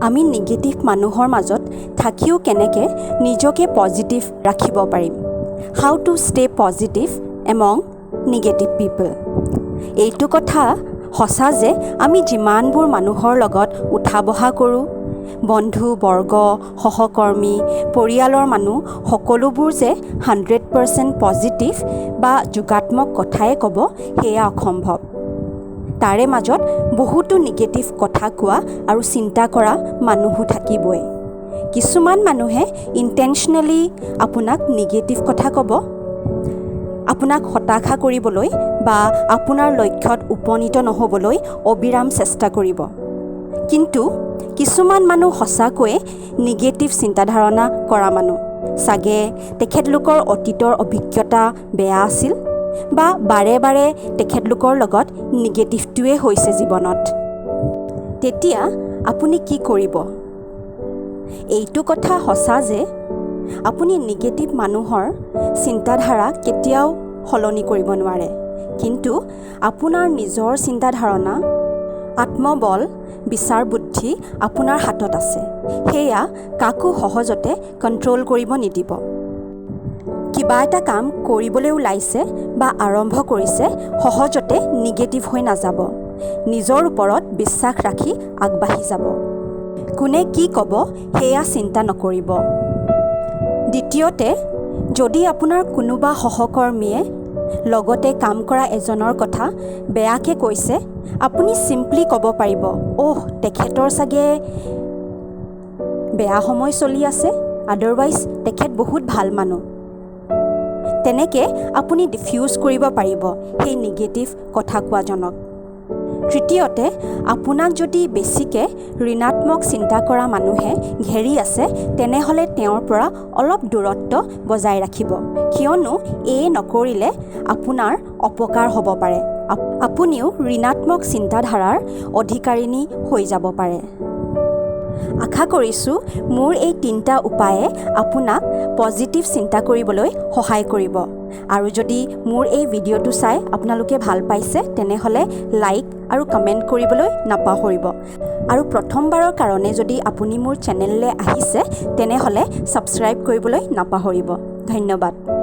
আমি নিগেটিভ মানুহৰ মাজত থাকিও কেনেকৈ নিজকে পজিটিভ ৰাখিব পাৰিম? How to stay positive among negative people? এইটো কথা সঁচা যে আমি যিমানবোৰ মানুহৰ লগত উঠা বহা কৰোঁ, বন্ধু বৰ্গ, সহকৰ্মী, পৰিয়ালৰ মানুহ, সকলোবোৰ যে 100% পজিটিভ বা যোগাত্মক কথাই ক'ব, সেয়া অসম্ভৱ। তাৰে মাজত বহুতো নিগেটিভ কথা কোৱা আৰু চিন্তা কৰা মানুহো থাকিবই। কিছুমান মানুহে ইনটেনশ্যনেলি আপোনাক নিগেটিভ কথা ক'ব, আপোনাক হতাশা কৰিবলৈ বা আপোনাৰ লক্ষ্যত উপনীত নহ'বলৈ অবিৰাম চেষ্টা কৰিব। কিন্তু কিছুমান মানুহ সঁচাকৈয়ে নিগেটিভ চিন্তাধাৰণা কৰা মানুহ। চাগে তেখেতলোকৰ অতীতৰ অভিজ্ঞতা বেয়া আছিল বা বাৰে বাৰে তেখেতলোকৰ লগত নিগেটিভটোৱে হৈছে জীৱনত। তেতিয়া আপুনি কি কৰিব? এইটো কথা সঁচা যে আপুনি নিগেটিভ মানুহৰ চিন্তাধাৰা কেতিয়াও সলনি কৰিব নোৱাৰে, কিন্তু আপোনাৰ নিজৰ চিন্তাধাৰণা, আত্মবল, বিচাৰ বুদ্ধি আপোনাৰ হাতত আছে। সেয়া কাকো সহজতে কণ্ট্ৰল কৰিব নিদিব। কিবা এটা কাম কৰিবলৈ ওলাইছে বা আৰম্ভ কৰিছে, সহজতে নিগেটিভ হৈ নাযাব। নিজৰ ওপৰত বিশ্বাস ৰাখি আগবাঢ়ি যাব। কোনে কি ক'ব সেয়া চিন্তা নকৰিব। দ্বিতীয়তে, যদি আপোনাৰ কোনোবা সহকৰ্মীয়ে লগতে কাম কৰা এজনৰ কথা বেয়াকৈ কৈছে, আপুনি চিম্পলি ক'ব পাৰিব, "অহ, তেখেতৰ চাগে বেয়া সময় চলি আছে, আদাৰৱাইজ তেখেত বহুত ভাল মানুহ।" তেনেকৈ আপুনি ডিফিউজ কৰিব পাৰিব সেই নিগেটিভ কথা কোৱাজনক। তৃতীয়তে, আপোনাক যদি বেছিকৈ ঋণাত্মক চিন্তা কৰা মানুহে ঘেৰি আছে, তেনেহ'লে তেওঁৰ পৰা অলপ দূৰত্ব বজাই ৰাখিব, কিয়নো এয়ে নকৰিলে আপোনাৰ অপকাৰ হ'ব পাৰে। আপুনিও ঋণাত্মক চিন্তাধাৰাৰ অধিকাৰিণী হৈ যাব পাৰে। আশা কৰিছোঁ মোৰ এই তিনিটা উপায়ে আপোনাক পজিটিভ চিন্তা কৰিবলৈ সহায় কৰিব। আৰু যদি মোৰ এই ভিডিঅ'টো চাই আপোনালোকে ভাল পাইছে, তেনেহ'লে লাইক আৰু কমেণ্ট কৰিবলৈ নাপাহৰিব। আৰু প্ৰথমবাৰৰ কাৰণে যদি আপুনি মোৰ চেনেললৈ আহিছে, তেনেহ'লে ছাবস্ক্ৰাইব কৰিবলৈ নাপাহৰিব। ধন্যবাদ।